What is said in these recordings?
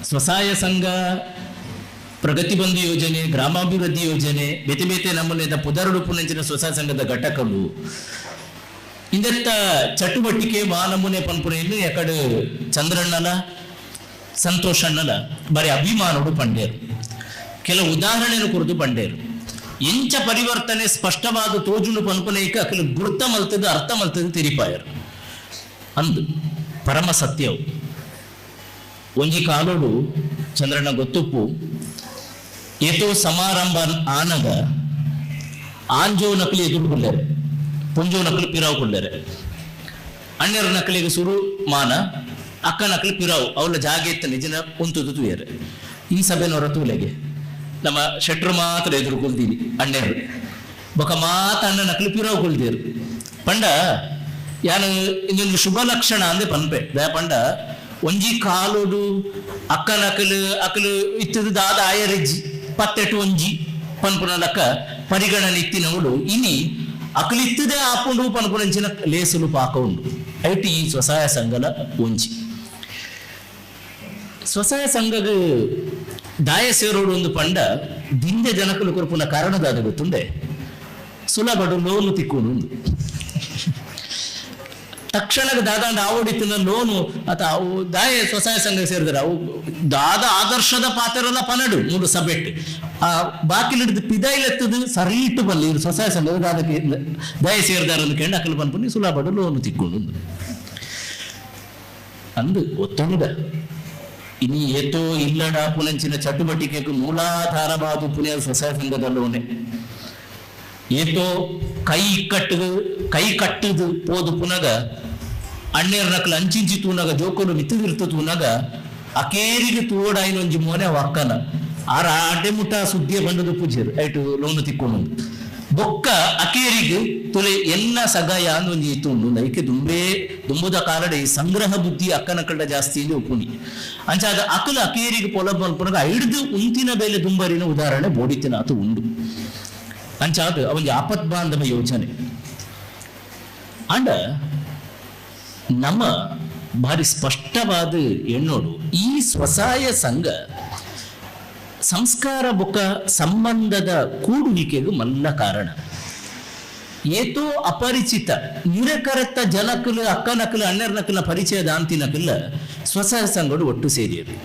ಸ್ವಸಹಾಯ ಸಂಘ, ಪ್ರಗತಿ ಬಂಧು ಯೋಜನೆ, ಗ್ರಾಮಾಭಿವೃದ್ಧಿ ಯೋಜನೆ, ಬೇತೆ ಬೇತೆ ನಮೂನೆದ ಪುದರುಡುಪುನಂಚಿನ ಸ್ವಸಹಾಯ ಸಂಘದ ಘಟಕಲು ಇಂದೆತ್ತ ಚಟುವಟಿಕೆ ವಾ ನಮೂನೆ ಪನ್ಪುನೆಯನ್ನು ಎಕಡು ಚಂದ್ರಣ್ಣಲ ಸಂತೋಷಣ್ಣಲ ಬಾರಿ ಅಭಿಮಾನೋಡು ಪಂಡೇರು. ಕೆಲವು ಉದಾಹರಣೆಯನ್ನು ಕುರಿತು ಪಂಡೇರು. ಎಂಚ ಪರಿವರ್ತನೆ ಸ್ಪಷ್ಟವಾದ ತೋಜುನು ಪನ್ಪುನೈಕ ಅಕಲು ಗುರ್ತ ಮಲ್ತದ ಅರ್ಥ ಮಲ್ತದ ತಿರಿಪಾಯರು ಅಂದು ಪರಮ ಸತ್ಯವು. ಒಂಜಿ ಕಾಲೋಡು ಚಂದ್ರಣ್ಣ ಗೊತ್ತುಪ್ಪು ಏತೋ ಸಮಾರಂಭ ಆನಗ ಆಂಜೋ ನಕಲಿ ಎದುರು ಕೊಡ್ಲೇರೆ, ಪೊಂಜೋ ನಕಲು ಪಿರಾವು ಕೊಡ್ಲೇರೆ, ಅಣ್ಣರ ನಕಲಿಗೆ ಸುರು ಮಾನ, ಅಕ್ಕ ನಕಲು ಪಿರಾವು ಅವಳ ಜಾಗೆ ಇತ್ತ ನಿಜನ ಉಂತುದು ತುಯರೆ. ಈ ಸಭೆನವರ ತೂಲೆಗೆ ನಮ್ಮ ಶೆಟ್ರು ಮಾತ್ರ ಎದುರು ಕೊಲ್ದೀನಿ ಅಣ್ಣರು ಬೊಕ ಮಾತ ಅಣ್ಣ ನಕಲು ಪಿರಾವು ಕೊಲ್ದೇರು. ಪಂಡ ಯಾನು ಇನ್ನೊಂದು ಶುಭ ಲಕ್ಷಣ ಅಂದೆ ಪನ್ಪೆ ದಯ ಪಂಡ ಒಂಜಿ ಕಾಲೋಡು ಅಕ್ಕ ನಕಲು ಅಕಲು ಇತ್ತದು ದಾದ ಆಯರೆಜ್ಜಿ ಪತ್ತೆಟ್ಟು ಒಂಜಿ ಪನ್ಪುನ ಲಕ್ಕ ಪರಿಗಣನೆ ಇತ್ತಿನವಳು ಇನಿ ಅಕಲಿತ್ತದೇ ಆಪುಂಡು ಪನ್ಪುನಂಚಿನ ಲೇಸುಲು ಪಾಕ ಉಂಡು. ಐಟ್ ಈ ಸ್ವಸಹಾಯ ಸಂಘಲ ಒಂಜಿ ಸ್ವಸಹಾಯ ಸಂಘಗ ದಾಯ ಸೇರೋಡು ಒಂದು ಪಂಡ ದಿಂದೆ ಜನಕಲು ಕೊರ್ಪುನ ಕಾರಣದಾದ ಗೊತ್ತುಂಡೆ ಸುಲಭಡು ಲೋನು ತಿಕ್ಕೊಂಡು ಉಂದು. ತಕ್ಷಣಕ್ಕೆ ದಾದಾಂಡ ಆವಡಿತ್ತಿನ ಲೋನು ಅತ ಅವು ದಾಯ ಸ್ವಸಹಾಯ ಸಂಘ ಸೇರಿದ್ರೆ ಅವು ದಾದ ಆದರ್ಶದ ಪಾತ್ರಲ್ಲ ಪನಡು ಮೂರು ಸಬೆಟ್ ಆ ಬಾಕಿಲಿಡ್ದು ಪಿದಾಯಿಲೆತ್ತದು ಸರಿ ಇಟ್ಟು ಬಲ್ಲಿ ಇವ್ರು ಸ್ವಸಹಾಯ ಸಂಘದ ದಾದಕ್ಕೆ ದಾಯ ಸೇರಿದಾರ ಅಂದ್ಕೊಂಡು ಅಕಲು ಪನ್ಪುನಿ ಸುಲಭಡು ಲೋನು ತಿಕ್ಕೊಂಡು ಉಂದು. ಅಂದು ಒತ್ತೊಂದ ಇನಿ ಏತೋ ಇಲ್ಲಡ ಪುನಂಚಿನ ಚಟುವಟಿಕೆಗೆ ಮೂಲಾಧಾರವಾದ ಪುಣ್ಯ ಸ್ವಸಹಾಯ ಸಂಘದ ಲೋನೆ. ಏತೋ ಕೈ ಕಟ್ಟುದು ಕೈ ಕಟ್ಟುದು ಪೋದು ಪುನಗ ಅಣ್ಣೇರ್ ನಕಲು ಅಂಚಿಂಚಿ ತೂನಗ ಜೋಕುಲು ಮಿತ್ತದಿರ್ತ ತೂನಗ ಅಕೇರಿಗೆ ತೂವಡಾಯಿನ ಒಂಜಿ ಮೋನೆ ಅವ ಅಕ್ಕನ ಆರ ಅಡ್ಡೆ ಮುಟ್ಟ ಸುದ್ದಿಯ ಬಂದದು ಪೂಜೆರು ಐಟು ಲೋನು ತಿಕ್ಕೊಂಡು ಬೊಕ್ಕ ಅಕೇರಿಗೆ ತುಲೆ ಎಲ್ಲ ಸಗಾಯ ಅಂದ್ ಒಂಜಿ ಇತ್ತು ಉಂಡು. ಐಕೆ ದುಂಬೇ ದುಂಬುದ ಕಾಲಡೆ ಈ ಸಂಗ್ರಹ ಬುದ್ಧಿ ಅಕ್ಕನ ಕಳ್ಳ ಜಾಸ್ತಿ ಇಂದು ಉಪ್ಪುನಿ ಅಂಚಾದ ಅಕಲು ಅಕೇರಿಗೆ ಪೊಲ ಪುನಗ ಐಡ್ದು ಉಂತಿನ ಬೇಲೆ ದುಂಬರಿನ ಉದಾಹರಣೆ ಬೋಡಿತಿನ ಆತು ಉಂಡು. ಅಂಚಾದ ಅವನಿಗೆ ಆಪತ್ ಬಾಂಧವ ಯೋಜನೆ ಅಂಡ ನಮ್ಮ ಭಾರಿ ಸ್ಪಷ್ಟವಾದ ಎಣ್ಣೋಡು ಈ ಸ್ವಸಹಾಯ ಸಂಘ ಸಂಸ್ಕಾರ ಬೊಕ್ಕ ಸಂಬಂಧದ ಕೂಡುವಿಕೆಗೂ ಮಲ್ಲ ಕಾರಣ. ಏತೋ ಅಪರಿಚಿತ ನಿರಕರತ್ತ ಜನಕಲು ಅಕ್ಕನಕಲು ಅಣ್ಣರ್ನಕಲ ಪರಿಚಯ ದಾಂತಿನಕಲ್ಲ ಸ್ವಸಹಾಯ ಸಂಘಡು ಒಟ್ಟು ಸೇರಿಯರು.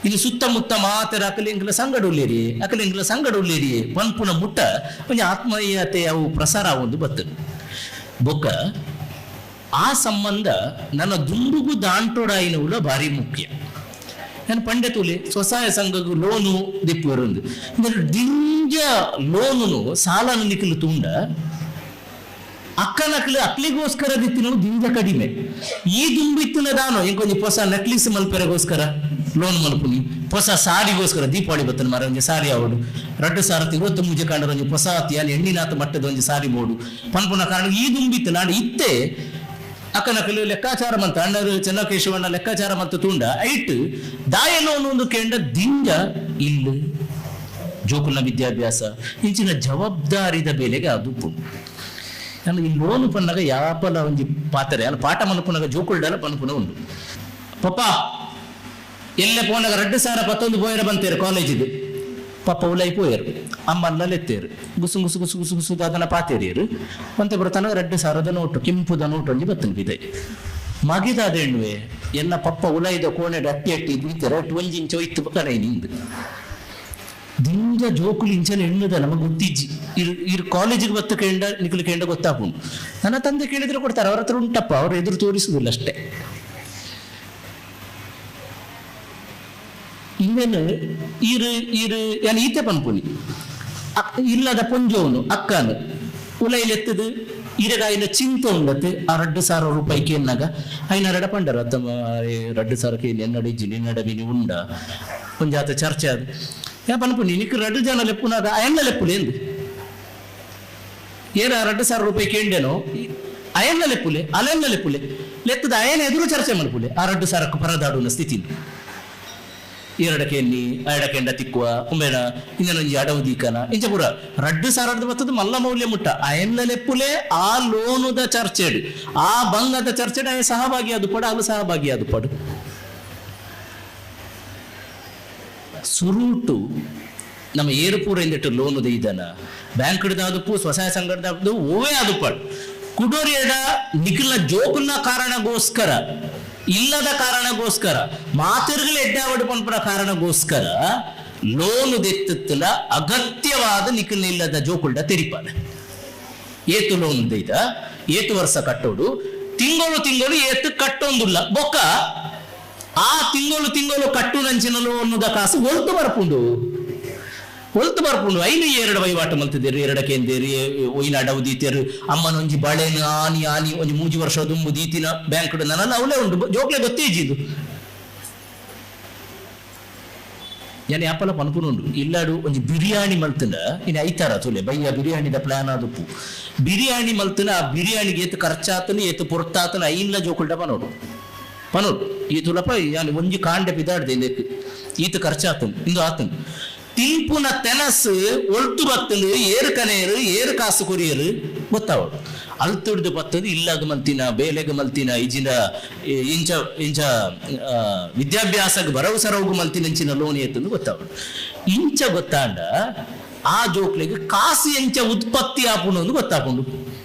ಇದು ಸುತ್ತಮುತ್ತ ಮಾತರ ಅಕಲಿಂಗ್ಲ ಸಂಗಡುಳ್ಳೇರಿ ಅಕಲಿಂಗ್ಲ ಸಂಗಡುಳ್ಳೇರಿ ಪನ್ಪುನ ಮುಟ್ಟ ಒಂಜಿ ಆತ್ಮೀಯತೆ ಅವು ಪ್ರಸಾರ ಒಂದು ಬರ್ತದೆ. ಬೊಕ್ಕ ಆ ಸಂಬಂಧ ನನ್ನ ದುಂಬುಗು ದಾಂಟೋಡಾಯಿನವುಲ ಭಾರಿ ಮುಖ್ಯ. ನಾನು ಪಂಡೆ ತೂಲೆ ಸ್ವಸಹಾಯ ಸಂಘಗೂ ಲೋನು ದಿಪ್ಪುವರೊಂದು ದಿಂಜ ಲೋನುನು ಸಾಲನು ನಿಖಲು ತುಂಡ ಅಕ್ಕನಕಲು ಅಕ್ಲಿಗೋಸ್ಕರ ದಿತ್ತಿನವು ದಿಂಜ ಕಡಿಮೆ. ಈ ದುಂಬಿತ್ತಿನ ದಾನು ಇಂಕೊಂಜಿ ಹೊಸ ನೆಕ್ಲಿಸ್ ಮಲ್ಪೆರೆಗೋಸ್ಕರ ಲೋನ್ ಮಲ್ಪುನಿ, ಹೊಸ ಸಾರಿಗೋಸ್ಕರ ದೀಪಾವಳಿ ಬತ್ತನ ಮಾರ ಒಂಜಿ ಸಾರಿ ಅವಡು ರಡ್ಡು ಸಾರತಿ ಇವತ್ತು ಮುಂಜೆ ಕಾಂಡರ ಒಂಜಿ ಹೊಸ ಅತಿಯಾನ್ ಎಣ್ಣಿನಾಥ ಮಟ್ಟದ ಒಂಜಿ ಸಾರಿ ಬೋಡು ಪನ್ಪುನ ಕಾರಣ ಈ ದುಂಬಿತ್ತು ನಾಡು ಇತ್ತೆ ಅಕ್ಕನಕಲು ಲೆಕ್ಕಾಚಾರ ಮಂತ ಅಣ್ಣರು ಚೆನ್ನಕೇಶವಣ್ಣ ಲೆಕ್ಕಾಚಾರ ಮಂತ ತುಂಡ ಐಟ್ ದಾಯ ಲೋನ್ ಒಂದು ಕೆಂಡ ದಿಂಜ ಇಲ್ಲ ಜೋಕುಲ್ನ ವಿದ್ಯಾಭ್ಯಾಸ ಇಂಚಿನ ಜವಾಬ್ದಾರಿದ ಬೆಲೆಗೆ ಅದು ನಾನು ಈ ಲೋನು ಪನ್ನಾಗ ಯಾಪಲ ಒಂಜಿ ಪಾತ್ರೆ ಅಲ್ಲ ಪಾಠ ಮಲ್ಪುನಾಗ ಜೋಕುಲ್ಡಲ ಪನ್ಪುನ ಉಂಡು. ಪಪ್ಪ ಎಲ್ಲೆ ಪೋನಾಗ 2011 ಪೋಯರ ಬಂತೇರು ಕಾಲೇಜಿದು ಪಪ್ಪ ಉಲೈ ಪೋಯರು ಅಮ್ಮಲ್ಲ ಲೆತ್ತೇರು ಗುಸು ಗುಸು ಗುಸು ಗುಸು ಗುಸು ದಾದನ ಪಾತೇರಿಯರು ಒಂತೆ ಬರ್ತನ 2000 ನೋಟು ಕೆಂಪುದ ನೋಟು ಒಂಜಿ ಬತ್ತನ ಬಿದೆ ಮಗಿದಾದ ಎಣ್ಣುವೆ ಎನ್ನ ಪಪ್ಪ ಉಲೈದ ಕೋಣೆ ಅಟ್ಟಿ ಅಟ್ಟಿ ಬೀತಾರೆ ಅಟ್ಟು ಒಂಜಿ ಇಂಚ ಒಯ್ತು ಕಡೆ ನಿಂದು ದಿಂಜ ಜೋಕುಲು ಇಂಚನ ಎಣ್ಣುದ ನಮಗೆ ಗೊತ್ತಿಜ್ಜಿ. ಇರ್ ಇರ್ ಕಾಲೇಜಿಗೆ ಬತ್ತ ಕೇಂಡ ನಿಖಲು ಕೇಂಡ ಗೊತ್ತಾಪುಂಡು. ನನ್ನ ತಂದೆ ಕೇಳಿದ್ರೆ ಕೊಡ್ತಾರೆ, ಅವ್ರ ಹತ್ರ ಉಂಟಪ್ಪ, ಅವ್ರ ಎದುರು ತೋರಿಸುದಿಲ್ಲ ಅಷ್ಟೇ. ಇನ್ನೇನು ಈರು ಈರು ಯಾನ್ ಈತೆ ಪನ್ಪುನಿ ಇಲ್ಲದ ಪೊಂಜೋನು ಅಕ್ಕನು ಉಲೈಲೆತ್ತದು ಇರಗಾಯಿನ ಚಿಂತೆ ಉಂಡತ್ತೆ ಆ 2000 ರೂಪಾಯಿ ಕೇನ್ನಾಗ ಐನ ರಡ ಪಂಡರು ಅತ್ತ 2000 ಕೇನ್ ಎನ್ನಡ ಇಜ್ಜಿ ನಿನ್ನಡ ಬಿನಿ ಉಂಡ ಒಂಜಾತ ಚರ್ಚೆ ಅದು ಯಾ ಪನ್ಪುನಿ ನಿಕ್ ರಡ್ಡು ಜನ ಲೆಪ್ಪುನಾಗ ಅಯನ್ನ ಲೆಪ್ಪುಲೆ ಎಂದು ಏನ 2000 ರೂಪಾಯಿ ಕೇಂಡೇನೋ ಅಯನ್ನ ಲೆಪ್ಪುಲೆ ಅಲೆನ್ನ ಲೆಪ್ಪುಲೆ ಲೆತ್ತದ ಅಯನ ಎದುರು ಚರ್ಚೆ ಮಲ್ಪುಲೆ ಆ 2000 ಪರದಾಡುನ ಸ್ಥಿತಿ ಎರಡಕ್ಕೆನ್ನಿ ಎರಡಕ್ಕೆಂಡ ತಿಕ್ಕುವ ಉಂಬೇನ ಇನ್ನೊಂಜಿ ಅಡವು ದೀಕನ ಇಂಚ ಪೂರ 2000 ಬತ್ತದ ಮಲ್ಲ ಮೌಲ್ಯ ಮುಟ್ಟ ಅಯನ್ನ ಲೆಪ್ಪುಲೆ ಆ ಲೋನುದ ಚರ್ಚೆಡ್ ಆ ಬಂಗದ ಚರ್ಚೆಡ್ ಅಯ ಸಹಭಾಗಿ ಅದು ಪಡ ಅಲ್ಲ ಸಹಭಾಗಿ ಅದು ಪಡು. ಸುರುಟು ನಮ್ಮ ಏರುಪೂರ ಇಂದಿಟ್ಟು ಲೋನ್ ಇದನ ಬ್ಯಾಂಕ್ ಹಿಡ್ದಾದಪ್ಪು ಸ್ವಸಹಾಯ ಸಂಘದ ಓವೇ ಆದುಪ್ಪಾಡು ಕುಡೋರಿಯಡ ನಿಖಿಲ ಜೋಕುನ ಕಾರಣಗೋಸ್ಕರ ಇಲ್ಲದ ಕಾರಣಗೋಸ್ಕರ ಮಾತುಗಳ ಎಡ್ಡಾವಡು ಪನ್ಪುನ ಕಾರಣಗೋಸ್ಕರ ಲೋನ್ ದೆತ್ತುತ್ತಲ ಅಗತ್ಯವಾದ ನಿಖಿಲ್ ಇಲ್ಲದ ಜೋಕುಲ್ಡ ತೆರಿಪಾನೆ. ಏತು ಲೋನ್ ದೈದ ಏತು ವರ್ಷ ಕಟ್ಟೋಡು ತಿಂಗಳು ತಿಂಗಳು ಏತು ಕಟ್ಟೊಂದುಲ್ಲ ಬೊಕ್ಕ ಆ ತಿಂಗಳು ತಿಂಗಳು ಕಟ್ಟು ನಂಚಿನ ಲೋನ್ದ ಕಾಸು ಒಲ್ತು ಬರ್ಪುಂಡು ಒಲ್ತು ಬರ್ಪುಂಡು. ಐನು ಎರಡು ವಹಿವಾಟು ಮಲ್ತಿದ್ದೀರಿ ಎರಡಕ್ಕೆ ಒಯ್ನ ಅಡವು ದೀತೇರು ಅಮ್ಮನೊಂಜಿ ಬಳೆನು ಆನಿ ಆನಿ ಒಂಜಿ ಮೂಜಿ ವರ್ಷ ದುಂಬು ದೀತಿನ ಬ್ಯಾಂಕ್ ನನ್ನೆಲ್ಲ ಅವಲೇ ಉಂಟು ಜೋಕ್ಲೆ ಗೊತ್ತೇಜಿದು ಯಾನೆ ಅಪ್ಪಲ ಪನ್ಪುನುಂಡು ಇಲ್ಲಾಡು ಒಂಜಿ ಬಿರಿಯಾನಿ ಮಲ್ತನ ಇನ್ನು ಐತಾರ ತುಲೆ ಬಯ್ಯ ಬಿರಿಯಾನಿದ ಪ್ಲಾನ್ ಆದುಪ್ಪು ಬಿರಿಯಾನಿ ಮಲ್ತನ ಆ ಬಿರಿಯಾನಿಗೆ ಏತು ಖರ್ಚಾತನು ಏತು ಪೊರ್ತಾತನ ಐನ್ಲ ಜೋಕುಲ್ಡ ಪನೋಡು ಪನೋಡು ಈ ತುಲಪ ಯಾನೆ ಒಂಜಿ ಕಾಂಡೆ ಪಿದಾಡ್ದೆ ಇಂದಕ್ಕೆ ಈತ ಖರ್ಚಾತನು ಇಂದು ಆತನು ತಿನ್ಪುನ ತೆನಸು ಒಳ್ತು ಬತ್ತಲು ಏರು ಕನೇರು ಏರು ಕಾಸು ಕೊರಿಯರು ಗೊತ್ತಾವಡು ಅಲ್ತುಡ್ದು ಬತ್ತದು ಇಲ್ಲಾಗ ಮಲ್ತಿನ ಬೇಲೆಗ ಮಲ್ತಿನ ಇಜಿನ ಇಂಚ ಇಂಚ ವಿದ್ಯಾಭ್ಯಾಸಕ್ಕೆ ಭರವಸರವು ಮಲ್ತಿನ ಇಂಚಿನ ಲೋನ್ ಎತ್ತಂದು ಗೊತ್ತಾವಡು. ಇಂಚ ಗೊತ್ತಾಂಡ ಆ ಜೋಕ್ಲೆಗ್ ಕಾಸು ಎಂಚ ಉತ್ಪತ್ತಿ ಆಪುಂಡು ಒಂದು ಗೊತ್ತಾಪುಂಡು.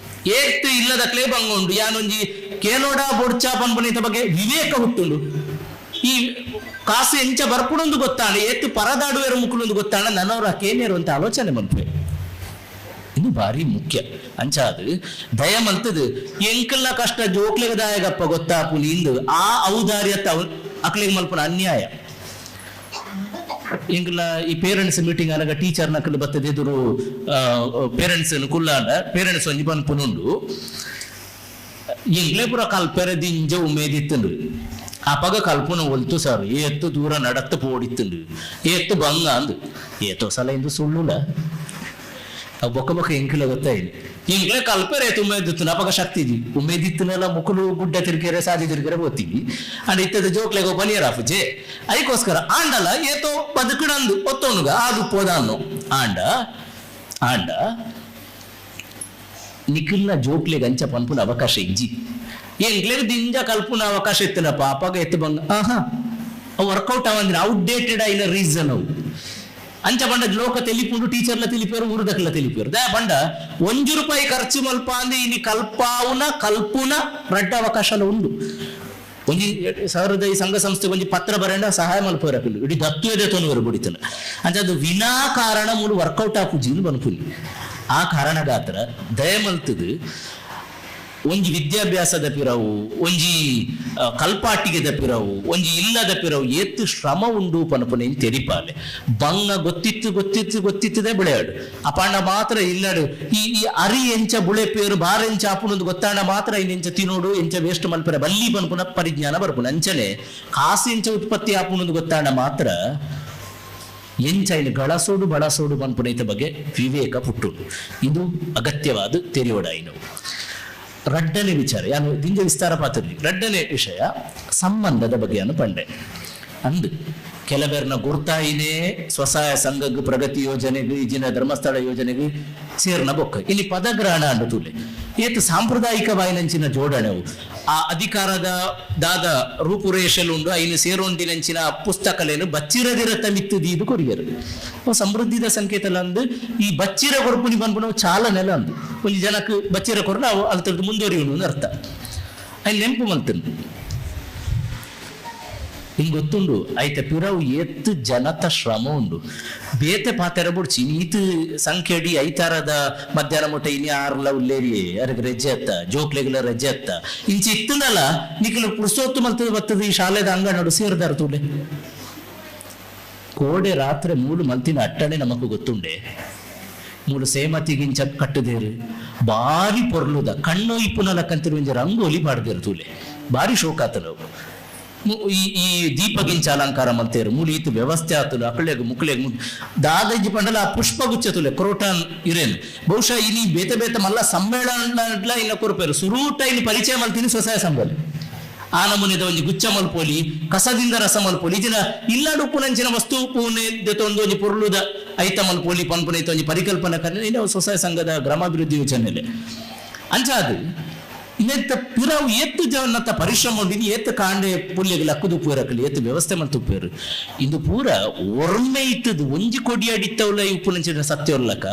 ಏತ್ತು ಇಲ್ಲದಕ್ಲೇ ಬಂಗುಂಡು ಯಾನೊಂಜಿ ಕೇನೋಡ ಬೊಡ್ಚಾ ಪನ್ಪುನಿತ ಬಗ್ಗೆ ವಿವೇಕ ಹುಟ್ಟುಂಡು. ಈ ಕಾಸು ಎಂಚ ಬರ್ಪುಣೊಂದು ಗೊತ್ತಾಣ ಏತ್ತು ಪರದಾಡುವೆರು ಮುಕ್ಕುಲೊಂದು ಗೊತ್ತಾಣ ನನ್ನವರ ಕೇನೇರು ಅಂತ ಆಲೋಚನೆ ಮನ್ಪೆ. ಇದು ಭಾರಿ ಮುಖ್ಯ ಅಂಚಾದು ದಯ ಮಲ್ತದು ಎಂಕಲ್ನ ಕಷ್ಟ ಜೋಕ್ಲೆಗ ದಾಯಗಪ್ಪ ಗೊತ್ತಾಪು ನಿಂದು ಆ ಔದಾರ್ಯತ ಅಕ್ಲೆಗ್ ಮಲ್ಪುನ ಅನ್ಯಾಯ. ಎಂಕಲ್ನ ಈ ಪೇರೆಂಟ್ಸ್ ಮೀಟಿಂಗ್ ಅನಗ ಟೀಚರ್ ನಕಲು ಬತ್ತದ ಎದುರು ಪೇರೆಂಟ್ಸ್ ಕುಲ್ಲಾಂಡ ಪೇರೆಂಟ್ಸ್ ಒಂಜಿ ಪನ್ಪುನುಂಡು ಎಂಕ್ಲೆ ಪೂರ ಕಲ್ಪೆರೆ ದಿಂಜ ಉಮೇದಿತ್ತುಂಡು ಆ ಪಗ ಕಲ್ಪನ ಒಲ್ತು ಸರ್ ಏತ್ತು ದೂರ ನಡತ್ತು ಪೋಡಿತ್ತುಂಡು ಏತ್ತು ಬಂಗ ಅಂದು ಏತೋ ಸಲ ಇಂದು ಸುಳ್ಳುಲ ಬೊಕ್ಕ ಬೊಕ್ಕ ಎಂಕಿಲ ಗೊತ್ತಾಯಿಲ್ಲ ಎಂಕ್ಲೆ ಕಲ್ಪೆರೆ ಏತು ಉಮೇದಿತ್ತು ಅಪಗ ಶಕ್ತಿ ಇಜ್ಜಿ ಉಮೇದಿತ್ತುನೆಲ್ಲ ಮುಕುಲು ಗುಡ್ಡ ತಿರುಗಿರೆ ಸಾದಿ ತಿರುಗಿರೆ ಹೋಗ್ತೀವಿ ಅಂಡ್ ಇತ್ತದ ಜೋಕ್ಲೆಗೋ ಬನಿಯರ್ ಆಫುಜೆ ಅದಕ್ಕೋಸ್ಕರ ಆಂಡಲ ಏತೋ ಬದುಕಡಂದು ಒತ್ತೋನುಗ ಅದು ಪೋದಾನು ಆಂಡ ಆಂಡ ನಿಖಿಲ್ನ ಜೋಕ್ಲೆಗ್ ಅಂಚ ಪನ್ಪುನ ಅವಕಾಶ ಇಜ್ಜಿ ಎಂಕ್ಲೆಗ್ ದಿಂಜ ಕಲ್ಪುನ ಅವಕಾಶ ಇತ್ತನ ಪಾಪಗ ಎತ್ತು ಬಂಗ ಆಹಾ ವರ್ಕೌಟ್ ಅವಂದ್ರೆ ಔಟ್ಡೇಟೆಡ್ అయిన ರೀಸನ್ ಅವು ಅಂಚ ಬಂಡ ಲೋಕ తెలిಪುಂಡು ಟೀಚರ್ಲ ತಿಳಿಪೇರು ಊರುದಕ್ಲ ತಿಳಿಪೇರು ದಯ ಬಂಡ ಒಂಜು ರೂಪಾಯಿ ಖರ್ಚು ಮಲ್ಪ ಅಂದೆ ಇನಿ ಕಲ್ಪಾವುನ ಕಲ್ಪುನ ರಡ್ಡ ಅವಕಾಶಲ ಉಂಡು. ಒಂಜಿ ಸಾವಿರದ ಈ ಸಂಘ ಸಂಸ್ಥೆ ಒಂಜಿ ಪತ್ರ ಬರೆಂಡ ಸಹಾಯ ಮಲ್ಪೇರು ಅಕುಲು ಇಡೀ ದತ್ತು ಎದೆ ತೊನುವರು ಬುಡಿತನ ಅಂಚ ಅದು ವಿನಾಕಾರಣ ಮೂಲು ವರ್ಕೌಟ್ ಆಪುಜಿ ಬನ್ಪುನಿ. ಆ ಕಾರಣಗಾತ್ರ ದಯಮಲ್ತದು ಒಂಜಿ ವಿದ್ಯಾಭ್ಯಾಸದ ಪಿರವು ಒಂಜಿ ಕಲ್ಪಾಟಿಗೆದ ಪಿರವು ಒಂಜಿ ಇಲ್ಲದ ಪಿರವು ಏತ್ತು ಶ್ರಮ ಉಂಡು ಪನಪುನೆ ತೆರಿಪಾಲೆ ಬಂಗ ಗೊತ್ತಿತ್ತು ಗೊತ್ತಿತ್ತು ಗೊತ್ತಿತ್ತದೆ ಬುಳೆಯಾಡು ಅಪಾಂಡ ಮಾತ್ರ ಇಲ್ಲಡು ಈ ಈ ಅರಿ ಎಂಚ ಬುಳೆಪೇರು ಬಾರೆಂಚ ಆಪುನೊಂದು ಗೊತ್ತಾಂಡ ಮಾತ್ರ ಇನ್ನೆಂಚ ತಿನ್ನೋಡು ಎಂಚ ವೇಸ್ಟ್ ಮಲ್ಪೆರೆ ಬಲ್ಲಿ ಪನ್ಪುನ ಪರಿಜ್ಞಾನ ಬರ್ಪುನ ಅಂಚನೆ ಕಾಸು ಎಂಚ ಉತ್ಪತ್ತಿ ಆಪುನೊಂದು ಗೊತ್ತಾಂಡ ಮಾತ್ರ ಎಂಚೈನ ಗಳಸೋಡು ಬಳಸೋಡು ಪನ್ಪುನೈತ ಬಗ್ಗೆ ವಿವೇಕ ಪುಟ್ಟುಂಡು. ಇದು ಅಗತ್ಯವಾದ ತೆರಿಯೋಡಾಯಿನವು. ರಡ್ಡನೆ ವಿಚಾರ ಯಾನು ದಿಂಜ ವಿಸ್ತಾರ ಪಾತ್ರ ರಡ್ಡನೆ ವಿಷಯ ಸಂಬಂಧದ ಬಗೆಯನ್ನು ಪಂಡೆ ಅಂದು ಕೆಲವೆರ್ನ ಗುರ್ತಾಯಿನೇ ಸ್ವಸಹಾಯ ಸಂಘಗ್ ಪ್ರಗತಿ ಯೋಜನೆಗೆ ಈಜಿನ ಧರ್ಮಸ್ಥಳ ಯೋಜನೆಗೆ ಸೇರ್ನ ಬೊಕ್ಕ ಇಲ್ಲಿ ಪದಗ್ರಹಣ ಅಂಡು ತುಲೆ ಏತು ಸಾಂಪ್ರದಾಯಿಕ ವಾಯಿನಂಚಿನ ಜೋಡಣೆವು ಆ ಅಧಿಕಾರದ ದಾದ ರೂಪುರೇಷಲು ಉಂಡು ಐನು ಸೇರೊಂಡಿನಂಚಿನ ಪುಸ್ತಕಲೇನು ಬಚ್ಚಿರದಿರ ಮಿತ್ತು ದೀದು ಕೊರಿಯರು ಸಮೃದ್ಧಿದ ಸಂಕೇತಲ ಅಂದು ಈ ಬಚ್ಚಿರ ಕೊರ್ಪುನಿ ಬಂದ್ಬಿಡು ಚಾಲ ನೆಲ ಅಂದು ಒಂಜಿ ಜನಕ್ಕೆ ಬಚ್ಚಿರ ಕೊರ್ನ ಅವು ಅಲ್ತದ್ದು ಮುಂದುವರಿಯುನು ಅಂತ ಅರ್ಥ ಅಲ್ಲಿ ನೆಂಪು ಮಲ್ತಂದು ಹಿಂಗೆ ಗೊತ್ತುಂಡು ಐತೆ ಪಿರವು ಏತ್ತು ಜನತ ಶ್ರಮ ಉಂಡು ಬೇತೆ ಪಾತೆರ ಬುಡ್ಚಿ ಈತ ಸಂಖ್ಯೆಡಿ ಐತಾರದ ಮಧ್ಯಾಹ್ನ ಮುಟ್ಟ ಇನಿ ಆರ್ಲ ಉಲ್ಲೇರಿಯೇ ಅರಗ್ ರಜೆ ಅತ್ತ ಜೋಕ್ಲೆಗ್ಲ ರಜೆ ಅತ್ತ ಇಂಚ ಇತ್ತಂದಲ್ಲ ನಿಖಲು ಪುರುಷೋತ್ತು ಮಲ್ತದ ಬತ್ತದ ಈ ಶಾಲೆದ ಅಂಗನಡು ಸೇರ್ದಾರ ತೂಲೆ ಕೋಡೆ ರಾತ್ರಿ ಮೂಲು ಮಲ್ತಿನ ಅಟ್ಟಣೆ ನಮಕು ಗೊತ್ತುಂಡೆ ಮೂಲು ಸೇಮತಿಗಿಂಚ ಕಟ್ಟದೇರು ಬಾರಿ ಪೊರ್ಲುದ ಕಣ್ಣು ಇಪ್ಪುನಲಕ್ಕಂತಿರು ಒಂಜಿ ರಂಗೋಲಿ ಮಾಡ್ದೇರು ತೂಲೆ ಬಾರಿ ಶೋಕಾತನವು ಈ ಈ ದೀಪಗಿಂಚ ಅಲಂಕಾರ ಮಲ್ತೇರು ಮೂಲಿ ಈತು ವ್ಯವಸ್ಥೆ ಆತಲು ಅಕಳೆಗ್ ಮುಕ್ಳೆಗ್ ದಾದಾಜಿ ಪಂಡಲ ಆ ಪುಷ್ಪಗುಚ್ಛ ತುಲೆ ಕ್ರೋಟಾನ್ ಇರೇನು ಬಹುಶಃ ಇನಿ ಬೇತೆ ಬೇತೆ ಮಲ್ಲ ಸಮ್ಮೇಳನ ಇಲ್ಲ ಕೊರ್ಪೇರು ಸುರೂಟ ಇಲ್ಲಿ ಪರಿಚಯ ಮಲ್ತೀನಿ ಸ್ವಸಹಾಯ ಸಂಘಲಿ ಆ ನಮೂನೆದ ಒಂಜಿ ಗುಚ್ಚ ಮಲ್ಪೋಲಿ ಕಸದಿಂದ ರಸ ಮಲ್ಪೋಲಿ ಇಜಿನ ಇಲ್ಲಾಡು ಪುನಂಚಿನ ವಸ್ತು ಪೂನೆ ದೆತೊಂದು ಒಂಜಿ ಪೊರ್ಲುದ ಐತ ಮಲ್ಪೋಲಿ ಪನ್ಪುನೆ ಒಂಜಿ ಪರಿಕಲ್ಪನೆ ಕನ್ನ ಸ್ವಸಹಾಯ ಸಂಘದ ಗ್ರಾಮಾಭಿವೃದ್ಧಿ ಯೋಜನೆಲೆ ಅಂಚಾದು ಇಂದೆತ್ತ ಪಿರವು ಏತ್ ಜನತ ಪರಿಶ್ರಮ ಉಂಡು, ಇನಿ ಏತ್ ಕಾಂಡೆ ಪುಲ್ಲೆಗ್ ಲಕ್ಕುದು ಉಪ್ಪುವೆರಕಲಿ, ಏತ್ ವ್ಯವಸ್ಥೆ ಮಲ್ತು ಉಪ್ಪುವೆರ್. ಇಂದು ಪೂರ ಒರ್ಮೆ ಇತ್ತದು ಒಂಜಿ ಕೊಡಿ ಅಡಿತ್ತವುಲ ಉಪ್ಪುನಂಚಿನ ಸತ್ಯೋಲ್ಲಕ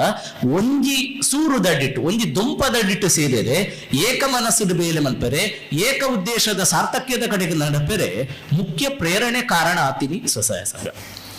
ಒಂಜಿ ಸೂರುದಡಿಟ್ಟು ಒಂಜಿ ದೊಂಪದಡಿಟ್ಟು ಸೇರಿದರೆ, ಏಕ ಮನಸ್ಸುಡು ಬೇಲೆ ಮಲ್ಪೆರೆ, ಏಕ ಉದ್ದೇಶದ ಸಾರ್ಥಕ್ಯದ ಕಡೆಗೆ ನಡಪೆರೆ ಮುಖ್ಯ ಪ್ರೇರಣೆ ಕಾರಣ ಆತಿನಿ ಸ್ವಸಹಾಯ ಸಂಘ.